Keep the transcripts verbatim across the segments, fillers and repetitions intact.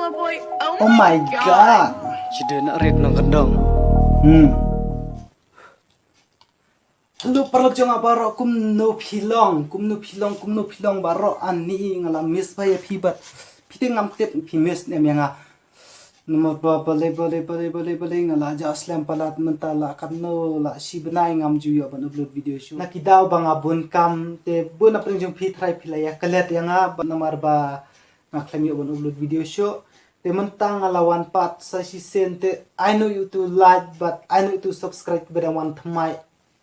Oh my God. Shi dei na rit nong kendong. Hmm. Hello paralok jong nga baroh, kumno phi long, kumno phi long, kumno phi long baroh. Ani nga la miss bha ïa phi bad phi te ngam tip phi miss ne em ïa nga. Namar ba balei balei balei balei balei nga la jah slem palat mynta la katno la shi bnai ngam ju ïoh ban upload video shuh. Na ki daw ba nga bun kam te bun na pdeng jong phi trai phi la ïa klet ïa nga ba namar ba nga khlem ïoh ban upload video shuh. Te mynta nga la wan pat sa shisien te ai noh ïa utu like bad ai noh ïa utu subscribe ba dang wan thymmai.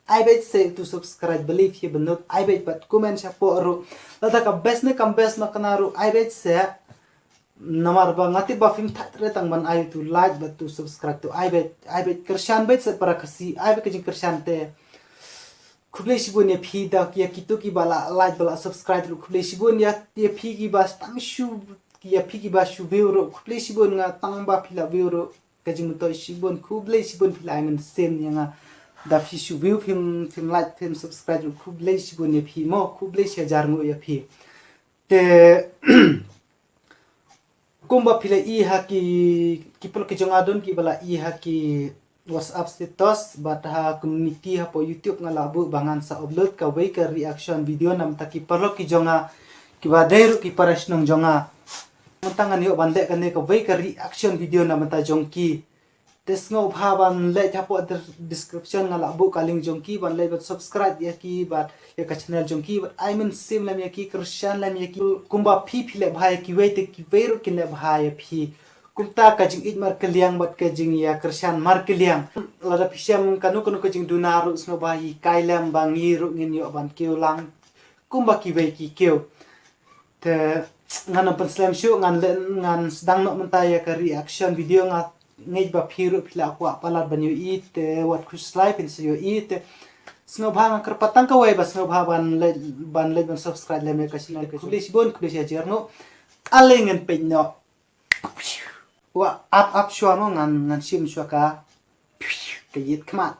Ai beit sa ïa utu subscribe ba lei phi ba nud, ai beit bad comment shapoh ruh. Lada ka best ne kam best ma kane ruh ai beit sa. Namar ba nga tip ba phim thait re tang ban ai utu like bad utu subscribe, tu ai beit, ai beit kyrshan beit sa para Khasi, ai beit ka jingkyrshan te. Khublei shibun ïa phi da ïa kito kiba la like ba la subscribe ruh. Khublei shibun ïa ïa phi kiba tang shu ïa phi kiba shu view ruh. Khublei shibun nga tang ba phi la view ruh. Ka jingmyntoi shibun, khublei shibun phi la ai mynsiem ïa nga. Da phi shu view phim phim like phim subscribe ruh. Khublei shibun ïa phi mo. Khublei shi hajar nguh ïa phi. Te kumba phi la i ha ki ki paralok ki jong nga don kiba la i ha ki WhatsApp status bad ha community hapoh YouTube nga la buh ba ngan sa upload kawei ka reaction video namar ki paralok ki jong nga kiba dei ruh ki para shnong jong nga. Mynta ngan ïoh ban leh kane kawei ka reaction video namar jong ki. Te sngewbha ban leit hapoh description nga la buh ka link jong ki ban leit ban subscribe ïa ki bad ïa ka channel jong ki bad ai mynsiem lem ïa ki, kyrshan lem ïa ki. Kumba phi phi leh bha ïa kiwei te kiwei ruh kin leh bha ïa phi. Kumta ka jingïeit markylliang bad ka jingïakyrshan markylliang. Lada phi shem kano kano ka jingduna ruh sngewbha hikai lem ba ngi ruh ngin ïoh ban kiew lang kumba kiwei ki kiew. Te ngan ym pynslem shuh, ngan le ngan sdang noh mynta ïa ka reaction video. Nga ngeit ba phi ruh phi la kwah palat ban ïohi te wat khuslai phin sa ïohi te. Sngewbha nga kyrpad tang kawei ba sngewbha ban leit ban leit ban subscribe lem ïa ka channel ka. Khublei shibun, khublei shi hajar nguh. Ale ngan peit noh. Wa ap ap shuwa mo ngan ngan shim shuwa ka ka ïit khmat.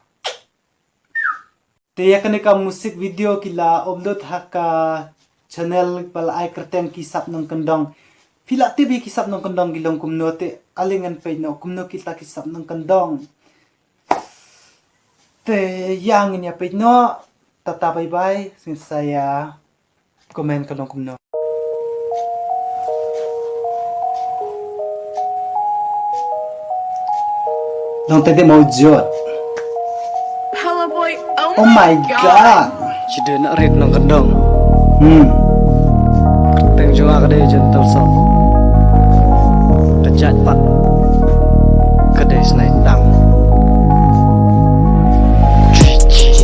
Te ïa kane ka music video ki la upload ha ka channel ba la ai kyrteng Ki Sap Nongkyndong. Phi la tip hi Ki Sap Nongkyndong ki long kumno te ale ngan peit noh kumno kita Ki Sap Nongkyndong. Te ïa ngin ïa peit noh. Tata bye bye. Ngin sa ïa comment ka long kumno. Long te de mo jot. Oh my God. Shi dei na rit nongkyndong. Hmm. Teng jong nga ka dei gentle soft. Ka jait pat ka dei snai tang.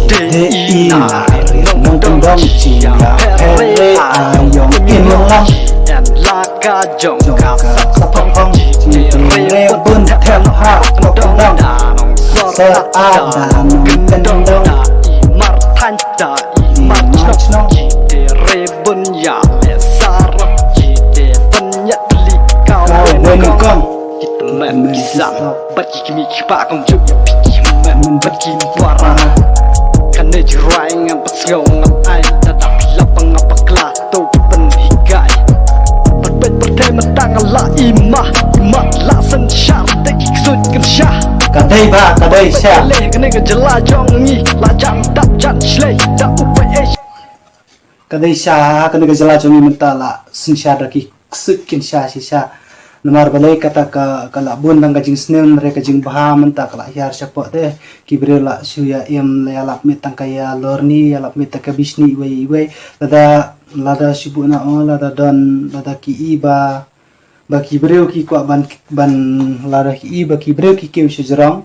Dei ina rit nongkyndong, shi ïa pher re ayong in lang. Ka jong ka sap sap phong, chi te re bun them ha nongkyndong. Sa a da nongkyndong. Mar than da i mar chnong, chi te re bun ïa le sar, chi te bun ïa li ka wen kong. Ki tymmen ki sam bad ki kmie ki kpa kong juk ïa phi ki tymmen bad ki para. Kane jingrai ngam pat sngew ngam ai, da da phi la pang ngam pat kla. To pynhikai. Pynpeit pyrthei mynta nga la i mah, i mah la synshar te ki ksuid kynsha. Ka dei ba ka dei sha. Leh kane ka jylla jong ngi la jan dap jan shlei da u pei ei. Ka dei sha kane ka jylla jong ngi mynta la synshar da ki ksuid kynsha shisha. Namar balei kata ka ka la bun tang ka jingsneng re ka jingbha mynta ka la hiar shapoh te. Ki briew la shu ïa im la ïa lap miet tang ka ïa lorni ïa lap miet tang ka bishni iwei iwei. Lada lada shu buh na ong lada don lada ki i ba ba ki briew ki kwah ban ban lada ki i ba ki briew ki kiew shu jrong.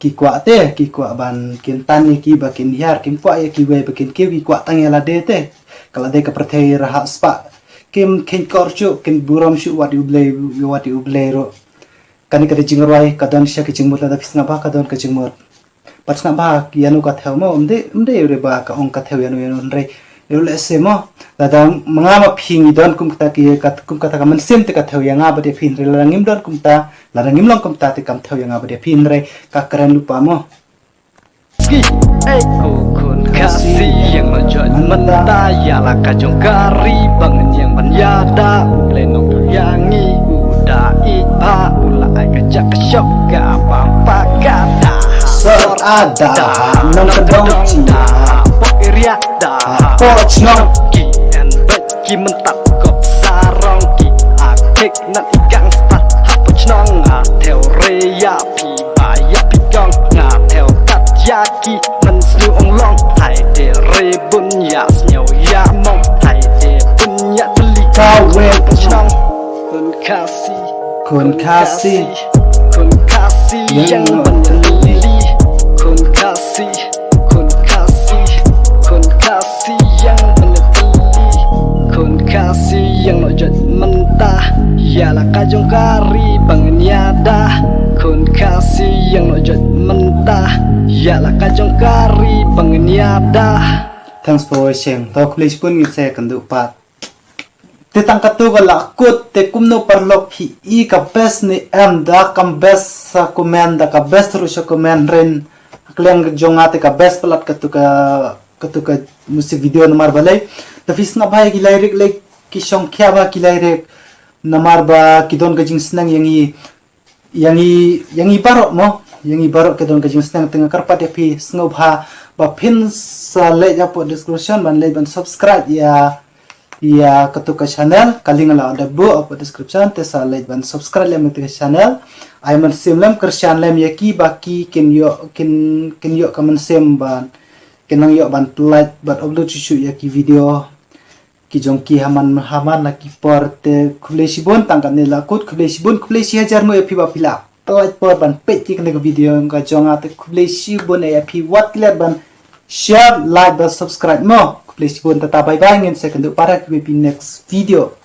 Ki kwah te ki kwah ban kin tan ïa ki ba kin hiar kin kwah ïa kiwei ba kin kiew ki kwah tang ïa lade te. Ka lade ka pyrthei raha spah. Kim kheiñ kor shuh kin burom shuh wat ïa u Blei wat ïa u Blei ruh. Kane ka dei jingrwai ka don sha ka jingmut lada phi sngap ba ka don ka jingmut. Pat sngap ba ïa no ka thew mo ym dei ym dei re ba ka ong ka thew ïa no ïa no hynrei ïa lehse mo lada ma nga ma phi ngi don kum kata ki kum kata ka mynsiem te ka thew ïa nga bad ïa phi hynrei lada ngim don kumta lada ngim long kumta te kam thew ïa nga bad ïa phi hynrei ka kren lypa mo. Ski, eh, ko khun Khasi ïa nga jot mynta ïa la ka jong ka ri ba ngan ïeng ban ïada u Blei nongthoh ïa ngi u Da i ba u la ai ka jak ka shok ka bam pa ka da. Sor ada nong ka dong chi. Pok area da. Pok chnong. Ki en bet ki mentat kop sarong ki. A kek nan i gang stat ha pok chnong a theo re ya pi ba ya pi kong nga theo kat ya ki men snu ong long hai de re bun ya sñiaw ya mong hai de bun ya teli. Ka wen ka Chnong. Khun Khasi. Khun Khasi. Khun Khasi Yang yang no. Ban Lili. Khun Khasi. Khun Khasi. Khun Khasi yang Ban Lili. Khun Khasi yang no jot menta. Ya la ka jong kari bang niada. Khun Khasi yang no jot menta. Ya la ka jong kari bang niada. Thanks for watching. To khublei shibun ngin sa ïakynduh pat. Te tang katto ka la kut te kumno paralok phi i ka best ne em da kam best sa comment da ka best ruh sa comment rin. Kliang jong nga te ka best palat katto ka katto ka music video namar balei. Te phi sngap bha ïa ki lyric lei ki shong khia bha ki lyric namar ba ki don ka jingsneng ïa ngi ïa ngi ïa ngi baroh mo ïa ngi baroh ki don ka jingsneng. Te nga kyrpad ïa phi sngewbha ba phin sa leit hapoh description ban leit ban subscribe ïa ïa katu ka channel ka link la da buh hapoh description te sa leit ban subscribe lem ïa ka channel. Ai mynsiem lem kyrshan lem ïa ki ba ki kin ïoh kin kin ïoh ka mynsiem ban kin nang ïoh ban pynlait ban upload shuh shuh ïa ki video ki jong ki haman haman na ki por te khublei shibun tang kane la kut khublei shibun khublei shi hajar mo ïa phi ba phi la pynlait por ban peit ki kane ka video ka jong nga te khublei shibun ïa phi wat klet ban share like ban subscribe mo khublei shibun tata bye bye ngin sa ïakynduh pat ha ki next video.